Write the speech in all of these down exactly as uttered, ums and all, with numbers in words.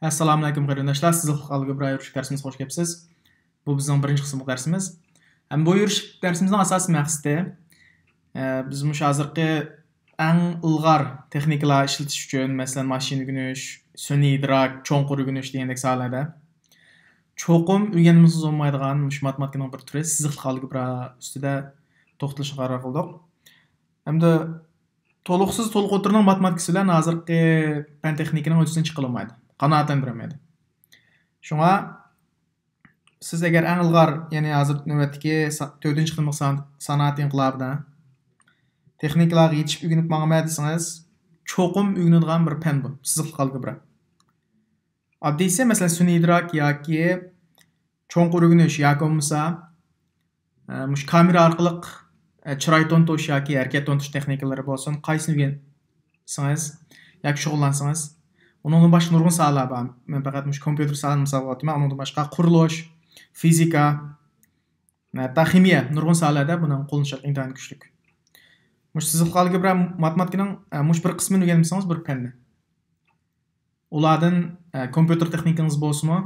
ئەسسالامۇئەلەيكۇم قېرىنداشلار، سىزىقلىق ئالگېبرا يۈرۈشلۈك دەرسىمىزگە خوش كەپسىز. بۇ بىزنىڭ بىرىنچى قىسىملىق دەرسىمىز. ھەم بۇ يۈرۈشلۈك دەرسىمىزنىڭ ئاساسىي مەقسىتى، ئە، بىز مۇشۇ ھازىرقى ئەڭ ئىلغار تېخنىكىلار ئىشلىتىش ئۈچۈن، مەسىلەن، ماشىنا ئۆگىنىش، سۈنئىي ئىدراك، چوڭقۇر ئۆگىنىش دېگەندەك ساھەلەردە چوقۇم ئۆگەنمىسىڭىز بولمايدىغان مۇشۇ ماتېماتىكىنىڭ بىر تۈرى سىزىقلىق ئالگېبرا ئۈستىدە توختىلىشقا قارار قىلدۇق. ھەمدە تولۇقسىز تولۇق ئوتتۇرىنىڭ ماتېماتىكىسى بىلەن ھازىرقى پەن تېخنىكىنىڭ ھۆددىسىدىن چىقىلمايدۇ. قانائەتلەندۈرەلمەيدۇ. شۇڭا سىز ئەگەر ئەڭ ئىلغار، يەنى ھازىر نۆۋەتتىكى سا-، تۆتىنچى قېتىملىق سان-، سانائەت ئىنقىلابىدا تېخنىكىلارغا يېتىشىپ ئۆگىنىپ ماڭىمەن دېسىڭىز، چوقۇم ئۆگىنىدىغان بىر پەن بۇ، سىزىقلىق ئالگېبرا. ئاددىيسى، مەسىلەن، سۈنئىي ئىدراك ياكى چوڭقۇر ئۆگىنىش ياكى بولمىسا، ئە، مۇشۇ كامېرا ئارقىلىق، ئە، چىراي تونۇتۇش ياكى ھەرىكەت تونۇتۇش تېخنىكىلىرى بولسۇن، قايسىنى ئۆگەنسىڭىز ياكى شۇغۇللانسىڭىز، ئۇنىڭدىن باشقا نۇرغۇن ساھەلەر بار. مەن پەقەت مۇشۇ كومپيۇتېر ساھەسىنى مىسالغا ئاپتىمەن، ئۇنىڭدىن باشقا قۇرۇلۇش، فىزىكا، ھەتتا خىمىيە، نۇرغۇن ساھەلەردە بۇنىڭ قوللىنىشلىقى ئىنتايىن كۈچلۈك. مۇشۇ سىزىقلىق ئالگېبرا ماتېماتىكىنىڭ، ئە، مۇشۇ بىر قىسمىنى ئۆگەنمىسىڭىز بىر پەننى. ئۇلاردىن، ئە، كومپيۇتېر تېخنىكىڭىز بولسىمۇ،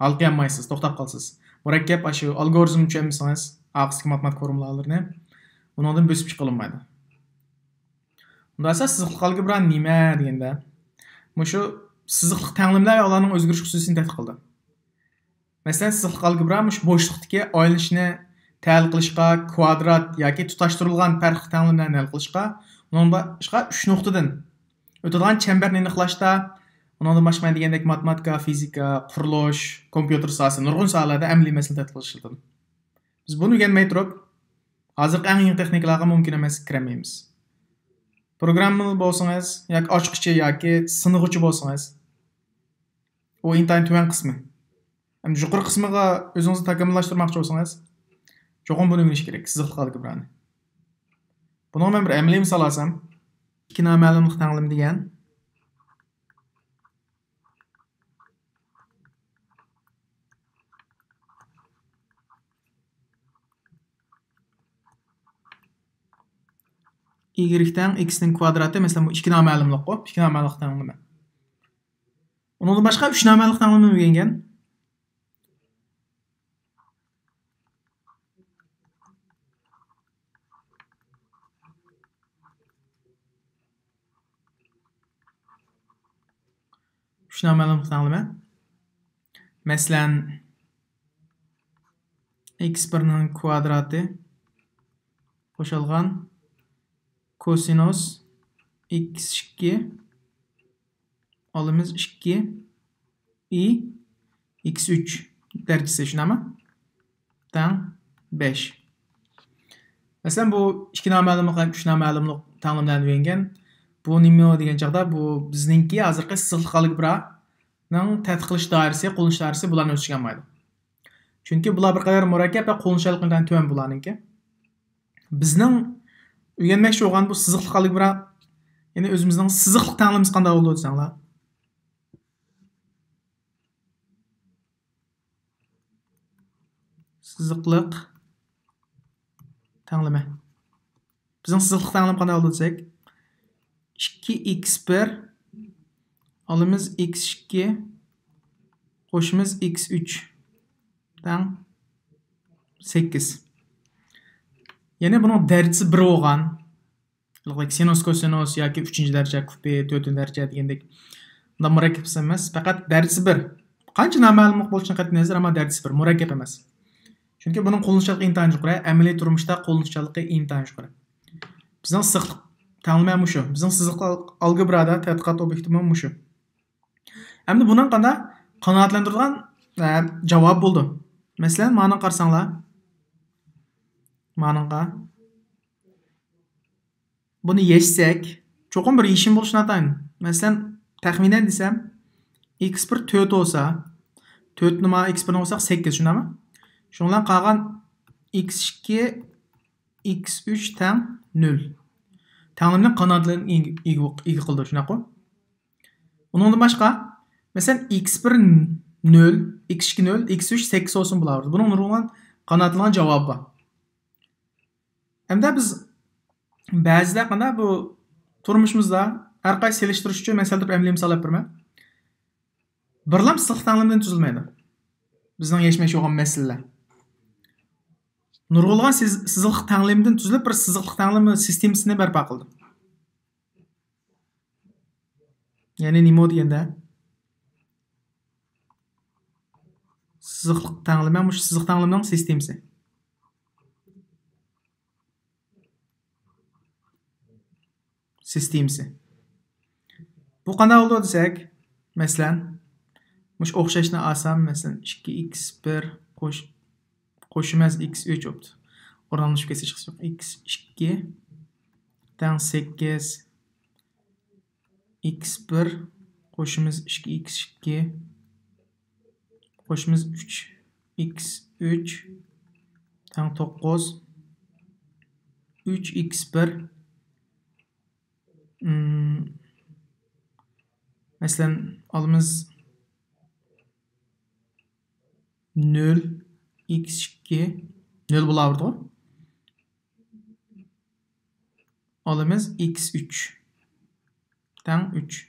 ھالقىيالمايسىز، توختاپ قالىسىز. مۇرەككەپ ئاشۇ ئالگورىزم چۈشەنمىسىڭىز، ئارقىسىدىكى ماتېماتىكا فورمۇلالىرىنى، ئۇنىڭدىن بۆسۈپ چىقىلمايدۇ. ئۇنداق بولسا سىزىقلىق ئالگېبرا نېمە دېگەندە، مۇشۇ سىزىقلىق تەڭلىمىلەر ۋە ئۇلارنىڭ ئۆزگىرىش خۇسۇسىيىتىنى تەتقىق قىلىدۇ. مەسىلەن، سىزىقلىق ئالگېبرا مۇشۇ بوشلۇقتىكى ئايلىنىشنى تەھلىل قىلىشقا، كۋادرات ياكى تۇتاشتۇرۇلغان پەرقلىق تەڭلىمىلەرنى ھەل قىلىشقا، ئۇنىڭدىن باشقا ئۈچ نۇقتىدىن ئۆتىدىغان چەمبەرنى ئېنىقلاشتا، ئۇنىڭدىن باشقا مەن دېگەندەك ماتېماتىكا، فىزىكا، قۇرۇلۇش، كومپيۇتېر ساھەسى، نۇرغۇن ساھەلەردە ئەمەلىي مەسىلىنى تەتقىق قىلىشقا ئىشلىتىدۇ. بىز بۇنى ئۆگەنمەي تۇرۇپ، ھازىرقى ئەڭ يېڭى تېخنىكىلارغا مۇمكىن ئەمەس كىرەلمەيمىز. پروگراممېر بولسىڭىز ياكى ئاچقۇچى ياكى سىنىغۇچى بولسىڭىز، ئۇ ئىنتايىن تۆۋەن قىسمى. ئەمدى يۇقىرى قىسمىغا ئۆزىڭىزنى تاكامۇللاشتۇرماقچى بولسىڭىز، چوقۇم بۇنى ئۆگىنىش كېرەك، سىزىقلىق ئالگېبرانى. بۇنىڭغا مەن بىر ئەمەلىي مىسال ئالسام، ئىككى نامەلۇملۇق تەڭلىمە دېگەن. ئىگرېك تەڭ ئىكسنىڭ كۋادراتى، مەسىلەن، بۇ ئىككى نامەلۇملۇققۇ، ئىككى نامەلۇملۇق تەڭلىمە. ئۇنىڭدىن باشقا ئۈچ نامەلۇملۇق تەڭلىمىنى ئۆگەنگەن. ئۈچ نامەلۇملۇق تەڭلىمە. مەسىلەن، ئىكس بىرنىڭ كۋادراتى قوشۇلغان كوسىنوس ئىكس ئىككى، ئالىمىز ئىككى ئى ئىكس ئۈچ دەرىجىسى، شۇنداقمۇ؟ تەڭ بەش. مەسىلەن، بۇ ئىككى نامەلۇملۇق ھەم ئۈچ نامەلۇملۇق تەڭلىمىلەرنى ئۆگەنگەن. بۇ نېمە دېگەن چاغدا، بۇ بىزنىڭكى ھازىرقى سىزىقلىق ئالگېبرانىڭ تەتقىق قىلىش دائىرىسى، قوللىنىش دائىرىسى بۇلارنى ئۆز ئىچىگە ئالمايدۇ. چۈنكى بۇلار بىر قەدەر مۇرەككەپ ۋە قوللىنىشچانلىقى ئىنتايىن تۆۋەن بۇلارنىڭكى. بىزنىڭ ئۆگەنمەكچى بولغان بۇ سىزىقلىق ئالگېبرا، يەنى ئۆزىمىزنىڭ سىزىقلىق تەڭلىمىسى قانداق بولىدۇ دېسەڭلار. سىزىقلىق تەڭلىمە. بىزنىڭ سىزىقلىق تەڭلىمە قانداق بولىدۇ دېسەك، ئىككى ئىكس بىر، ئالىمىز ئىكس ئىككى، قوشىمىز ئىكس ئۈچ تەڭ سەككىز. يەنى بۇنىڭ دەرىجىسى بىر بولغان، سىنوس، كوسىنوس ياكى ئۈچىنچى دەرىجە كۇپى، تۆتىنچى دەرىجە دېگەندەك مۇنداق مۇرەككەپ قىسىم ئەمەس. پەقەت دەرىجىسى بىر. قانچە نامەلۇملۇق بولۇشىدىن قەتئىينەزەر، ئەمما دەرىجىسى بىر، مۇرەككەپ ئەمەس. چۈنكى بۇنىڭ قوللىنىشچانلىقى ئىنتايىن يۇقىرى، ئەمەلىي تۇرمۇشتا قوللىنىشچانلىقى ئىنتايىن يۇقىرى. بىزنىڭ سىزىقلىق تەڭلىمە مۇشۇ. بىزنىڭ سىزىقلىق ئالگېبرادا تەتقىقات ئوبيېكتىمۇ مۇشۇ. ئەمدى بۇنىڭ قانداق قانائەتلەندۈرىدىغان، ئە، جاۋابى بولىدۇ. مەسىلەن، مانىڭغا قارىساڭلار. مانىڭغا. بۇنى يەشسەك، چوقۇم بىر يېشىم بولۇشى ناتايىن. مەسىلەن، تەخمىنەن دېسەم، ئىكس بىر تۆت بولسا، تۆتنى مانا ئىكس بىرنى قوشساق سەككىز، شۇنداقمۇ؟ شۇنىڭ بىلەن قالغان ئىكس ئىككى، ئىكس ئۈچ تەڭ نۆل. تەڭلىمىنى قانائەتلەندۈرگەن ئىگە، ئىگە، ئىگە قىلىدۇ، شۇنداققۇ؟ ئۇنىڭدىن باشقا، مەسىلەن، ئىكس بىر نۆل، ئىكس ئىككى نۆل، ئىكس ئۈچ سەككىز بولسۇن بولىدۇ. بۇنىڭ نۇرغۇن قانائەتلەندۈرگەن جاۋابى بار. ئەمدى بىز بەزىدە قانداق بۇ تۇرمۇشىمىزدا ھەر قايسى سېلىشتۇرۇش ئۈچۈن مەن سەل تۇرۇپ ئەمەلىي مىسال ئېلىپ بېرىمەن. بىرلام سىزىقلىق تەڭلىمىدىن تۈزۈلمەيدۇ. بىزنىڭ يەشمەكچى بولغان مەسىلىلەر. نۇرغۇنلىغان سىز-، سىزىقلىق تەڭلىمىدىن تۈزۈلۈپ، بىر سىزىقلىق تەڭلىمە سىستېمىسىنى بەرپا قىلدى. يەنى نېمە دېگەندە؟ سىزىقلىق تەڭلىمە، مۇشۇ سىزىق تەڭلىمىنىڭ سىستېمىسى. سىستېمىسى. بۇ قانداق بولىدۇ دېسەك، مەسىلەن، مۇشۇ ئوخشاشنى ئالسام، مەسىلەن، ئىككى ئىكس بىر قوش-، قوشۇماس ئىكس ئۈچ بوپتۇ. ئورۇنلىشىپ كەتسە ھېچقىسى يوق. ئىكس ئىككى تەڭ سەككىز، ئىكس بىر قوشۇمىز ئىككى ئىكس ئىككى قوشۇمىز ئۈچ ئىكس ئۈچ تەڭ توققۇز، ئۈچ ئىكس بىر. مم، مەسىلەن، ئالىمىز نۆل، ئىكس ئىككى، نۆل بولاۋېرىدىغۇ. ئالىمىز ئىكس ئۈچ تەڭ ئۈچ.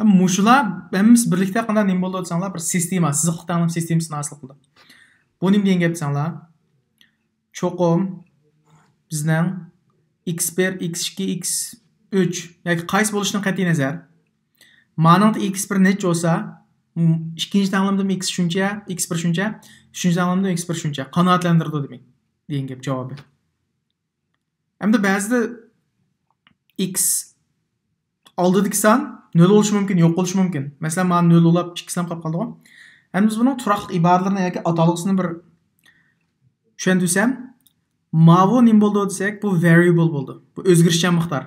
مۇشۇلار ھەممىسى بىرلىكتە قانداق نېمە بولىدۇ دېسەڭلار، بىر سىستېما، سىزىقلىق تەڭلىمە سىستېمىسىنى ھاسىل قىلىدۇ. بۇ نېمە دېگەن گەپ دېسەڭلار، چوقۇم بىزنىڭ ئىكس بىر، ئىكس ئىككى، ئىكس ئۈچ ياكى قايسى بولۇشىدىن قەتئىينەزەر، مانىڭدا ئىكس بىر نەچچە بولسا، م، ئىككىنچى تەڭلىمىدىمۇ ئىكس شۇنچە، ئىكس بىر شۇنچە، ئۈچىنچى تەڭلىمىدىمۇ ئىكس بىر شۇنچە قانائەتلەندۈرىدۇ دېمەك، دېگەن گەپ جاۋابى. ئەمدى بەزىدە ئىكس ئالدىدىكى سان نۆل بولۇشى مۇمكىن، يوق بولۇشى مۇمكىن. مەسىلەن، مانا نۆل بولاپ، ئىككى سان قاپ قالدىغۇ. ئەمدى بىز بۇنىڭ تۇراقلىق ئىبارىلىرىنى ياكى ئاتالغۇسىنى بىر چۈشەندۈرسەم، ماۋۇ نېمە بولىدۇ دېسەك، بۇ ۋەرىيبل بولىدۇ. بۇ ئۆزگىرىشچان مىقدار.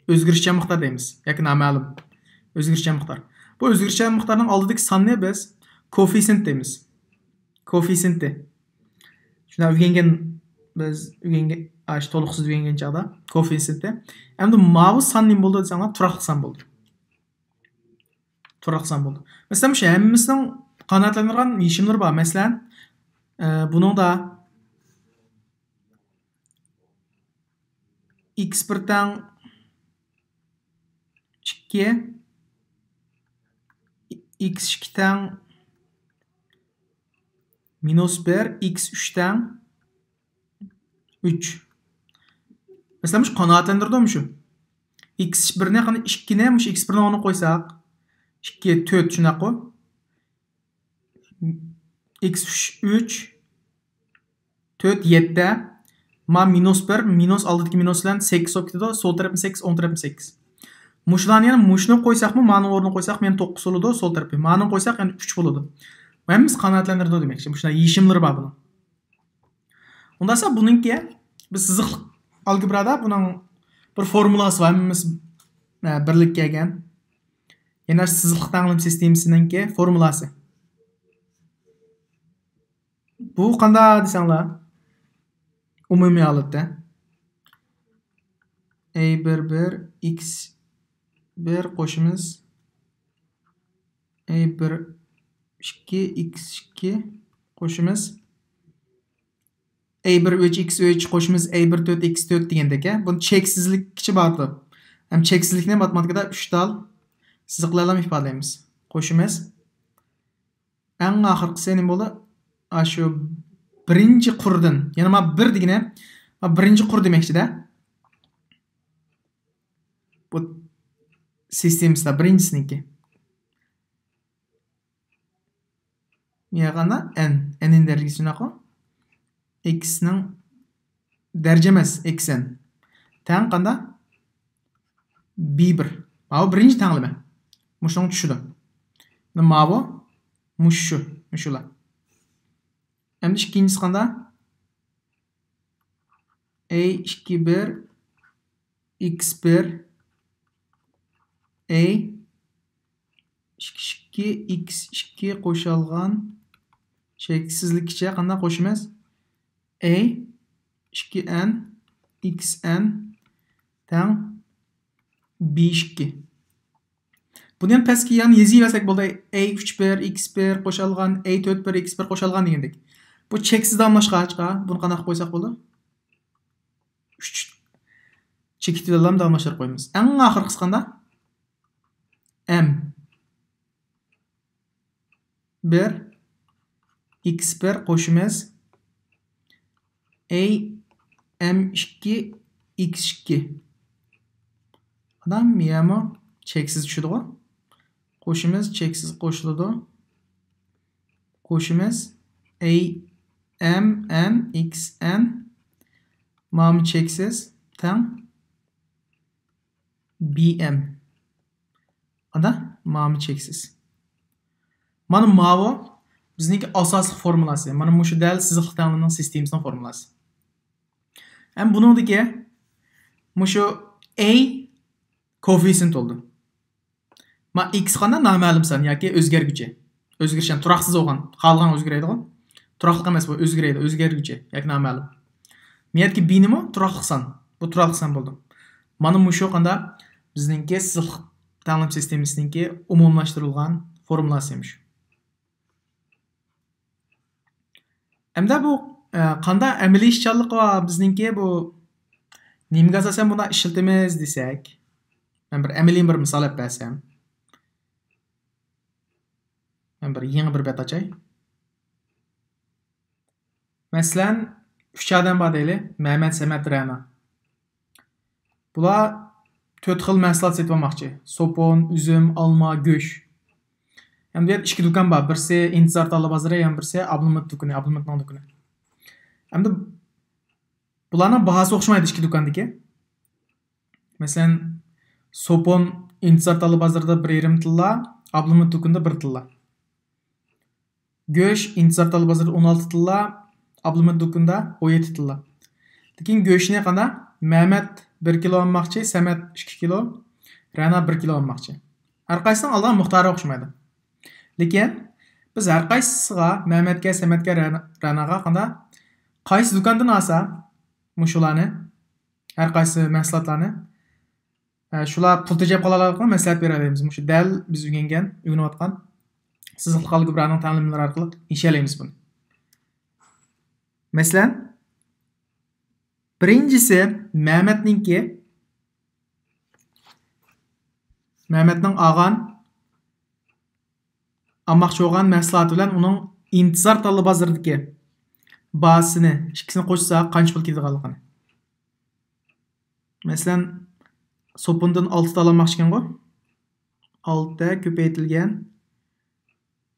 ئۆزگىرىشچان مىقدار دەيمىز ياكى نامەلۇم. ئۆزگىرىشچان مىقدار. بۇ ئۆزگىرىشچان مىقدارنىڭ ئالدىدىكى ساننى بىز كوففىتسېنت دەيمىز. كوففىتسېنتى. شۇنداق ئۆگەنگەن، بىز ئۆگەنگەن، ئاشۇ تولۇقسىز ئۆگەنگەن چاغدا كوففىتسېنتى. ئەمدى ماۋۇ سان نېمە بولىدۇ دېسەڭلار، تۇراقلىق سان بولىدۇ. تۇراقلىق سان بولىدۇ. مەسىلەن، مۇشۇ ھەممىسىنىڭ قانائەتلەندۈرىدىغان يېشىملىرى بار. مەسىلەن، ئە، بۇنىڭدا ئىكس بىر تەڭ ئىككى، ئىكس ئىككى تەڭ مىنۇس بىر، ئىكس ئۈچ تەڭ ئۈچ. مەسىلەن، مۇشۇ قانائەتلەندۈرىدۇ مۇشۇ. ئىكس بىرنى، قېنى ئىككىنى، مۇشۇ ئىكس بىرنىڭ ئورنىغا قويساق، ئىككى، تۆت، شۇنداققۇ؟ ئىكس ئۈچ، ئۈچ، تۆت، يەتتە. ما مىنۇس بىر، مىنۇس ئالدىدىكى مىنۇس بىلەن سەككىز بولۇپ كېتىدۇ. سول تەرەپمۇ سەككىز، ئوڭ تەرەپمۇ سەككىز. مۇشۇلارنى يەنە مۇشۇنى قويساقمۇ، مانىڭ ئورنىغا قويساقمۇ يەنە توققۇز بولىدۇ، سول تەرىپى. مانىڭ قويساق يەنە ئۈچ بولىدۇ. ھەممىسى قانائەتلەندۈرىدۇ دېمەكچى. مۇشۇنداق يېشىملىرى بار بۇنىڭ. ئۇنداقسا بۇنىڭكى، بىز سىزىقلىق ئالگېبرادا بۇنىڭ بىر فورمۇلاسى بار، ھەممىمىز، ئە، بىرلىككە كەلگەن. يەنە سىزىقلىق تەڭلىمە سىستېمىسىنىڭكى فورمۇلاسى. بۇ قانداق دېسەڭلار، ئومۇمىي ھالەتتە ئەي بىر بىر، ئىكس بىر قوشىمىز ئەي بىر ئىككى، ئىكس ئىككى قوشىمىز ئەي بىر ئۈچ، ئىكس ئۈچ قوشىمىز ئەي بىر تۆت، ئىكس تۆت دېگەندەك، ھە؟ بۇنى چەكسىزلىككىچە باردۇر. ھەم چەكسىزلىكنى ماتېماتىكىدا ئۈچ تال سىزىقلار بىلەن ئىپادىلەيمىز. قوشىمىز. ئەڭ ئاخىرقىسى نېمە بولدى؟ ئاشۇ بىرىنچى قۇردىن. يەنى ما بىر دېگىنى، ما بىرىنچى قۇر دېمەكچىدە. بۇ سىستېمىسىدا بىرىنچىسىنىڭكى. ياغاندا ئەن. ئەننىڭ دەرىجىسى شۇنداققۇ؟ ئېكسنىڭ دەرىجە ئەمەس، ئېكس ئەن. تەڭ قاندا؟ بى بىر. ماۋۇ بىرىنچى تەڭلىمە. مۇشۇنىڭ چۈشىدۇ. ماۋۇ، مۇشۇ، مۇشۇلار. ئەمدى ئىككىنچىسى قاندا؟ ئەي ئىككى بىر، ئىكس بىر، ئەي ئىككى ئىككى، ئىكس ئىككى قوشالغان چەكسىزلىككىچە قانداق قوشىمىز؟ ئەي ئىككى ئەن، ئىكس ئەن تەڭ بى ئىككى. بۇنى يەنە پەسكە يەنە يېزىۋەرسەك بولدى. ئەي ئۈچ بىر، ئىكس بىر قوشالغان، ئەي تۆت بىر، ئىكس بىر قوشالغان دېگەندەك. بۇ چەكسىز داۋاملاشقاچقا، بۇنى قانداق قويساق بولىدۇ؟ ئۈچ چېكىتىۋېلىپ داۋاملاشتۇرۇپ قويىمىز. ئەڭ ئاخىرقىسى قاندا؟ ئەم. بىر، ئىكس بىر قوشىمىز ئەي ئەم ئىككى، ئىكس ئىككى. ئادام يەمۇ چەكسىز چۈشىدىغۇ. قوشىمىز چەكسىز قوشۇلىدۇ. قوشىمىز ئەي ئەم ئەن ئىكس ئەن مامۇ چەكسىز تەڭ بى ئەم. ئادا، مامۇ چەكسىز. مانا ماۋۇ بىزنىڭكى ئاساسلىق فورمۇلاسى. مانا مۇشۇ دەل سىزىقلىق تەڭلىمىنىڭ سىستېمىسىنىڭ فورمۇلاسى. ھەم بۇنىڭدىكى مۇشۇ ئەي كوففىتسېنت بولىدۇ. ما ئىكس قانداق؟ نامەلۇم سان ياكى ئۆزگەرگۈچى. ئۆزگىرىشچان، تۇراقسىز بولغان، خالىغان ئۆزگىرەيدىغۇ. تۇراقلىق ئەمەس بۇ، ئۆزگىرەيدۇ، ئۆزگەرگۈچى ياكى نامەلۇم. مۇ يەردىكى بى نېمە؟ تۇراقلىق سان. بۇ تۇراقلىق سان بولىدۇ. مانا مۇشۇ قانداق؟ بىزنىڭكى سىزىقلىق تەڭلىمە سىستېمىسىنىڭكى ئومۇملاشتۇرۇلغان فورمۇلاسى مۇشۇ. ئەمدى بۇ، ئە، قانداق ئەمەلىي ئىشچانلىقى بار بىزنىڭكى بۇ؟ نېمىگە ئاساسەن بۇنى ئىشلىتىمىز دېسەك، مەن بىر ئەمەلىي بىر مىسال ئېلىپ بەرسەم. مەن بىر يېڭى بىر بەت ئاچاي. مەسىلەن، ئۈچ ئادەم بار دەيلى، مەمەت، سەمەت، رەنا. بۇلار تۆت خىل مەھسۇلات سېتىۋالماقچى. سوپۇن، ئۈزۈم، ئالما، گۆش. ئەمدى بۇ يەردە ئىككى دۇكان بار. بىرسى ئىنتىزار تاللا بازىرى، يەنە بىرسى ئابلىمىت دۇكىنى، ئابلىمىتنىڭ دۇكىنى. ئەمدى بۇلارنىڭ باھاسى ئوخشىمايدۇ ئىككى دۇكاندىكى. مەسىلەن، سوپۇن ئىنتىزار تاللا بازىرىدا بىر يېرىم تىللا، ئابلىمىت دۇكىنىدا بىر تىللا. گۆش ئىنتىزار تاللا بازىرىدا ئون ئالتە تىللا، ئابلىمىت دۇكىنىدا ئون يەتتە تىللا. لېكىن گۆشنى قانداق؟ مەمەت بىر كىلو ئالماقچى، سەمەت ئىككى كىلو، رەنا بىر كىلو ئالماقچى. ھەر قايسىنىڭ ئالىدىغان مىقدارى ئوخشىمايدۇ. لېكىن بىز ھەر قايسىسىغا، مەمەتكە، سەمەتكە، رەنا-، رەناغا قانداق؟ قايسى دۇكاندىن ئالسا مۇشۇلارنى، ھەر قايسى مەھسۇلاتلارنى، ئە، شۇلار پۇل تېجەپ قالالىغانلىقىنى مەسلىھەت بېرەلەيمىز. مۇشۇ دەل بىز ئۆگەنگەن، ئۆگىنىۋاتقان سىزىقلىق ئالگېبرانىڭ تەڭلىمىلىرى ئارقىلىق ئىشلەيمىز بۇنى. مەسىلەن، بىرىنچىسى مەمەتنىڭكى، مەمەتنىڭ ئالغان، ئالماقچى بولغان مەھسۇلاتى بىلەن ئۇنىڭ ئىنتىزار تاللا بازىرىدىكى باھاسىنى، ئىككىسىنى قوشسا قانچە پۇل كېتىدىغانلىقىنى. مەسىلەن، سوپۇندىن ئالتە تال ئالماقچىكەنغۇ؟ ئالتە كۆپەيتىلگەن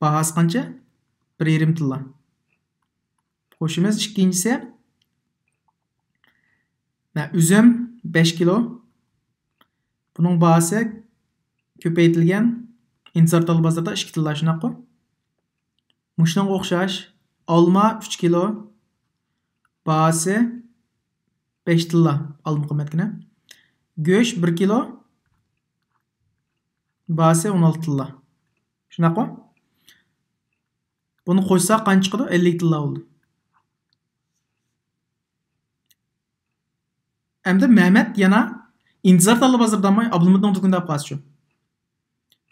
باھاسى قانچە؟ بىر يېرىم تىللا. قوشىمىز ئىككىنچىسى. مە، ئۈزۈم بەش كىلو. بۇنىڭ باھاسى كۆپەيتىلگەن ئىنتىزار تاللا بازىرىدا ئىككى تىللا، شۇنداققۇ؟ مۇشۇنىڭغا ئوخشاش ئالما ئۈچ كىلو، باھاسى بەش تىللا، ئالما قىممەتكىنە. گۆش بىر كىلو، باھاسى ئون ئالتە تىللا. شۇنداققۇ؟ بۇنى قوشساق قانچە چىقىدۇ؟ ئەللىك تىللا بولدى. ئەمدى مەمەت يەنە ئىنتىزار تاللا بازىرىدا ئالماي، ئابلىمىتنىڭ دۇكىنىدا ئاپ قالسىچۇ؟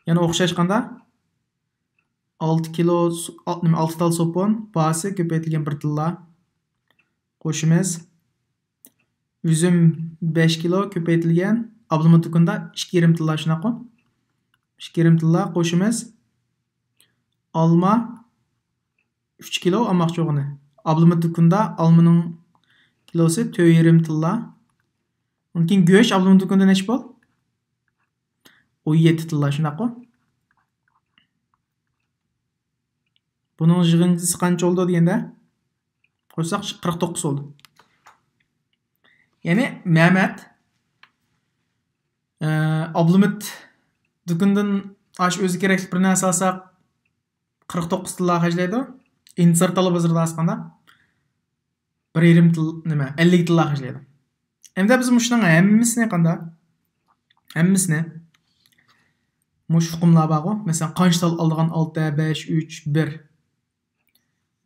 يەنە ئوخشاش قاندا؟ ئالتە كىلو سو-، ئال-، نېمە، ئالتە تال سوپۇن، باھاسى كۆپەيتىلگەن بىر تىللا. قوشىمىز. ئۈزۈم بەش كىلو كۆپەيتىلگەن، ئابلىمىت دۇكىنىدا ئىككى يېرىم تىللا، شۇنداققۇ؟ ئىككى يېرىم تىللا قوشىمىز. ئالما ئۈچ كىلو ئالماقچى بولغىنى. ئابلىمىت دۇكىنىدا ئالمىنىڭ كىلوسى تۆت يېرىم تىللا. ئۇنىڭ كېيىن گۆش ئابلىمىت دۇكىنىدا نەچچە پۇل؟ ئون يەتتە تىللا، شۇنداققۇ؟ بۇنىڭ يىغىندىسى قانچە بولدى دېگەندە، قوشساق قىرىق توققۇز بولدى. يەنى مەمەت، ئە، ئابلىمىت دۇكىنىدىن ئاشۇ ئۆزى كېرەكلىك بىر نەرسە ئالساق، قىرىق توققۇز تىللا خەجلەيدۇ. ئىنتىزار تاللا بازىرىدا ئالساقندا بىر يېرىم تىل، نېمە، ئەللىك تىللا خەجلەيدۇ. ئەمدى بىز مۇشۇنىڭ ھەممىسىنى قاندا؟ ھەممىسىنى. مۇشۇ ئۇقۇملار بارغۇ. مەسىلەن، قانچە تال ئالىدىغان؟ ئالتە، بەش، ئۈچ، بىر.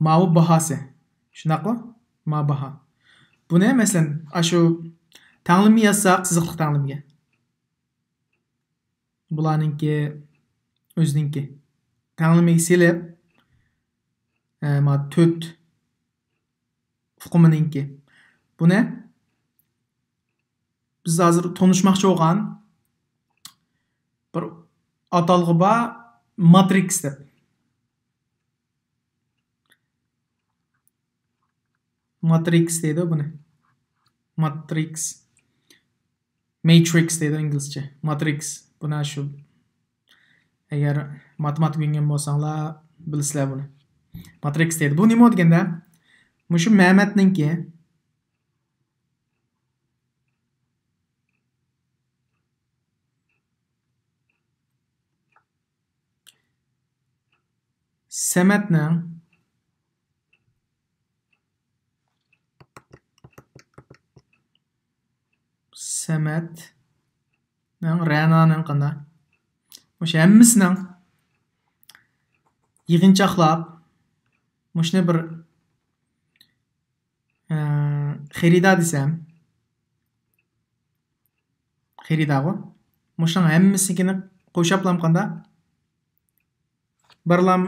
ماۋۇ باھاسى. شۇنداققۇ؟ ما باھا. بۇنى، مەسىلەن، ئاشۇ تەڭلىمە يازساق، سىزىقلىق تەڭلىمىگە. بۇلارنىڭكى، ئۆزىنىڭكى. تەڭلىمىگە سېلىپ، ئە، ما تۆت ئۇقۇمىنىڭكى. بۇنى بىز ھازىر تونۇشماقچى بولغان بىر ئاتالغۇ بار، ماترىكس دەپ. ماترىكس دەيدۇ بۇنى. ماترىكس. مەيترىكس دەيدۇ ئىنگلىزچە. ماترىكس. بۇنى شۇ، ئەگەر ماتېماتىكا ئۆگەنگەن بولساڭلار، بىلىسىلەر بۇنى. ماترىكس دەيدۇ. بۇ نېمە دېگەندە، مۇشۇ مەمەتنىڭكى، سەمەتنىڭ، سەمەتنىڭ، رەنانىڭ قانداق؟ مۇشۇ ھەممىسىنىڭ يىغىنچاقلاپ، مۇشۇنى بىر، ئە، خېرىدا دېسەم، خېرىداغۇ. مۇشۇنىڭ ھەممىسىنىڭكىنى قوشاپلام قاندا؟ بىرلام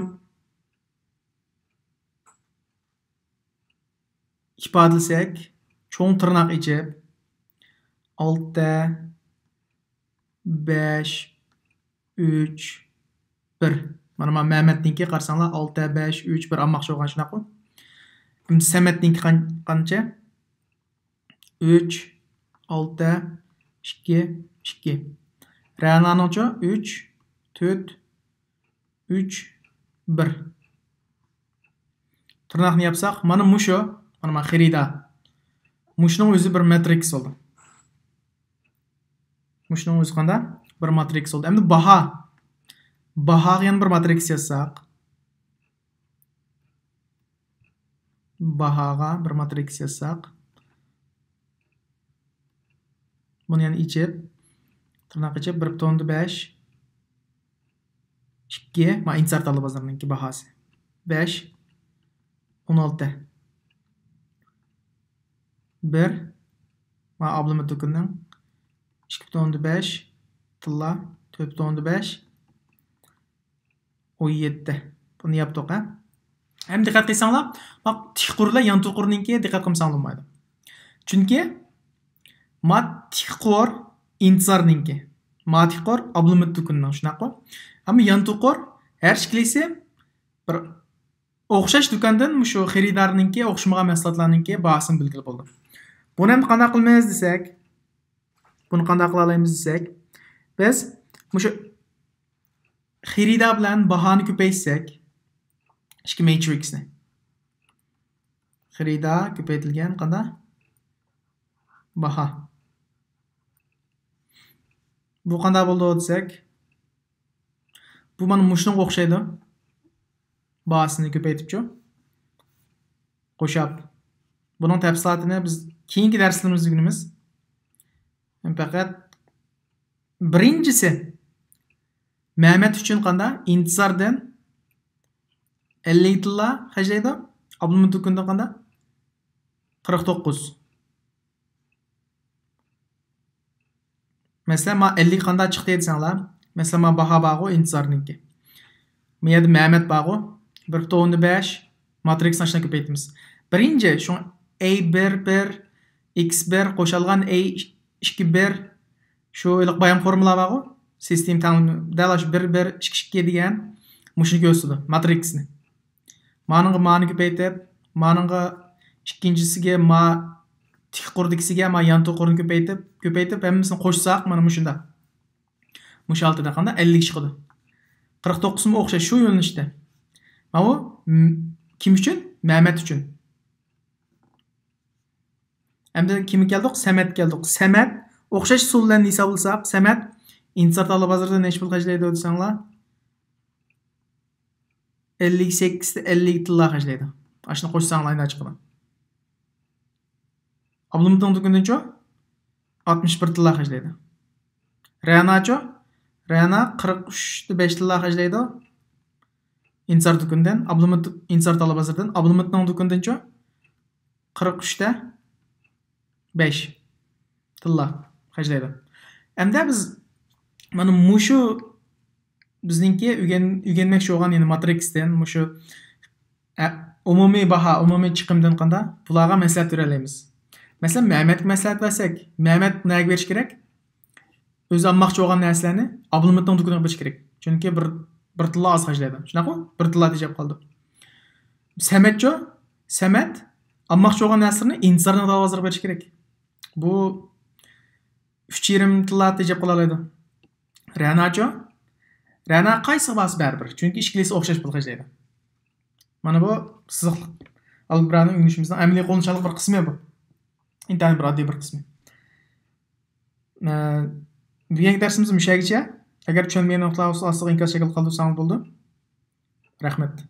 ئىپادىلىسەك، چوڭ تىرناق ئېچىپ، ئالتە، بەش، ئۈچ، بىر. مانا، مانا مەمەتنىڭكى قارىساڭلار، ئالتە، بەش، ئۈچ، بىر ئالماقچى بولغان، شۇنداققۇ؟ ئەمدى سەمەتنىڭكى قان-، قانچە؟ ئۈچ، ئالتە، ئىككى، ئىككى. رەنانىڭچۇ؟ ئۈچ، تۆت، ئۈچ، بىر. تىرناقنى ياپساق، مانا مۇشۇ، مانا، مانا خېرىدا. مۇشۇنىڭ ئۆزى بىر ماترىكس بولدى. مۇشۇنىڭ ئۆزى قاندا؟ بىر ماترىكس بولدى. ئەمدى باھا. باھاغا يەنە بىر ماترىكس يازساق. باھاغا بىر ماترىكس يازساق. بۇنى يەنە ئېچىپ، تىرناق ئېچىپ، بىر پۈتۈن ئوندىن بەش، ئىككى، ما ئىنتىزار تاللا بازىرىنىڭكى باھاسى. بەش، ئون ئالتە. بىر، ما ئابلىمىت دۇكىنىنىڭ ئىككى پۈتۈن ئوندىن بەش، تىللا، تۆت پۈتۈن ئوندىن بەش، ئون يەتتە. بۇنى ياپتۇق، ھە؟ ھەم دىققەت قىلساڭلار، باق، تىك قۇرلار يانتۇ قۇرنىڭكى دىققەت قىلمىساڭلار بولمايدۇ. چۈنكى ما تىك قۇر ئىنتىزارنىڭكى. ما تىك قۇر ئابلىمىت دۇكىنىنىڭ، شۇنداققۇ؟ ئەمما يانتۇ قۇر ھەر ئىككىلىسى بىر ئوخشاش دۇكاندىن مۇشۇ خېرىدارنىڭكى، ئوخشىمىغان مەھسۇلاتلارنىڭكى باھاسىنى بىلگىلى بولىدۇ. بۇنى ئەمدى قانداق قىلىمىز دېسەك، بۇنى قانداق قىلالايمىز دېسەك، بىز مۇشۇ خېرىدار بىلەن باھانى كۆپەيتسەك، ئىككى ماترىكسنى. خېرىدار كۆپەيتىلگەن قانداق؟ باھا. بۇ قانداق بولىدۇ دېسەك، بۇ مانا مۇشۇنىڭغا ئوخشايدۇ. باھاسىنى كۆپەيتىپچۇ؟ قوشاپ. بۇنىڭ تەپسىلاتىنى بىز كېيىنكى دەرسلىرىمىزدە ئۆگىنىمىز. پەقەت بىرىنچىسى، مەمەت ئۈچۈن قاندا؟ ئىنتىزاردىن ئەللىك تىللا خەجلەيدۇ. ئابلىمىت دۇكىنىدىن قاندا؟ قىرىق توققۇز. مەسىلەن، ما ئەللىك قاندا چىقتى دېسەڭلار، مەسىلەن، ما باھا بارغۇ، ئىنتىزارنىڭكى. ما يەردە مەمەت بارغۇ، بىر پۈتۈن ئوندىن بەش، ماترىكسنى ئاشۇنداق كۆپەيتىمىز. بىرىنچى، شۇڭا ئەي بىر بىر، ئىكس بىر قوشالغان ئەي ئىككى بىر، شۇ ھېلىقى بايام فورمۇلا بارغۇ، سىستېما تەڭ، دەل شۇ بىر بىر، ئىككى ئىككى دېگەن، مۇشۇنى كۆرسىتىدۇ، ماترىكسنى. مانىڭغا مانى كۆپەيتىپ، مانىڭغا ئىككىنچىسىگە ما تىك قۇردىكىسىگە ما يانتۇ قۇرنى كۆپەيتىپ، كۆپەيتىپ، ھەممىسىنى قوشساق، مانا مۇشۇنداق. مۇشۇ ھالىتىدە قاندا؟ ئەللىك چىقىدۇ. قىرىق توققۇزمۇ ئوخشاش، شۇ يۆنىلىشتە. ماۋۇ، م-، كىم ئۈچۈن؟ مەمەت ئۈچۈن. ئەمدى كىمگە كەلدۇق؟ سەمەتكە كەلدۇق. سەمەت ئوخشاش ئۇسۇل بىلەن ھېسابلىساق، سەمەت ئىنتىزار تاللا بازىرىدا نەچچە پۇل خەجلەيدۇ دېسەڭلار، ئەللىك سەككىز، ئەللىك تىللا خەجلەيدۇ. ئاشۇنى قوشساڭلار ئاينا چىقىدۇ. ئابلىمىتنىڭ دۇكىنىدىنچۇ؟ ئاتمىش بىر تىللا خەجلەيدۇ. رەناچۇ؟ رەنا قىرىق ئۈچ بەش تىللا خەجلەيدۇ. ئىنتىزار دۇكىنىدىن، ئابلىمىت، ئىنتىزار تاللا بازىرىدىن، ئابلىمىتنىڭ دۇكىنىدىنچۇ؟ قىرىق ئۈچ بەش تىللا خەجلەيدۇ. ئەمدى بىز مانا مۇشۇ بىزنىڭكى ئۆگەن-، ئۆگەنمەكچى بولغان، يەنى ماترىكستىن مۇشۇ، ئە، ئومۇمىي باھا، ئومۇمىي چىقىمدىن قاندا بۇلارغا مەسلىھەت بېرەلەيمىز. مەسىلەن، مەمەتكە مەسلىھەت بەرسەك، مەمەت نەگە بېرىش كېرەك؟ ئۆزى ئالماقچى بولغان نەرسىلەرنى ئابلىمىتنىڭ دۇكىنىغا بېرىش كېرەك. چۈنكى بىر، بىر تىللا ئاز خەجلەيدۇ. شۇنداقمۇ؟ بىر تىللا تېجەپ قالىدۇ. سەمەتچۇ؟ سەمەت ئالماقچى بولغان نەرسىلىرىنى ئىنتىزارنىڭ دەرۋازىلىرىغا بېرىش كېرەك. بۇ ئۈچ يېرىم تىللا تېجەپ قالالايدۇ. رەناچۇ؟ رەنا قايسىغا بارسا بەرىبىر، چۈنكى ئىككىلىسى ئوخشاش پۇلغا ئىشلەيدۇ. مانا بۇ سىزىقلىق ئالگېبرانى ئۆگىنىشىمىزنىڭ ئەمەلىي قوللىنىشچانلىق بىر قىسمى بۇ. ئىنتايىن بىر ئاددىي بىر قىسمى. ئە، بۈگۈنكى دەرسىمىز مۇشۇ يەرگىچە. ئەگەر چۈشەنمىگەن نۇقتىلار بولسا ئاستىغا ئىنكاس شەكلىدە قالدۇرساڭىز بولىدۇ. رەھمەت.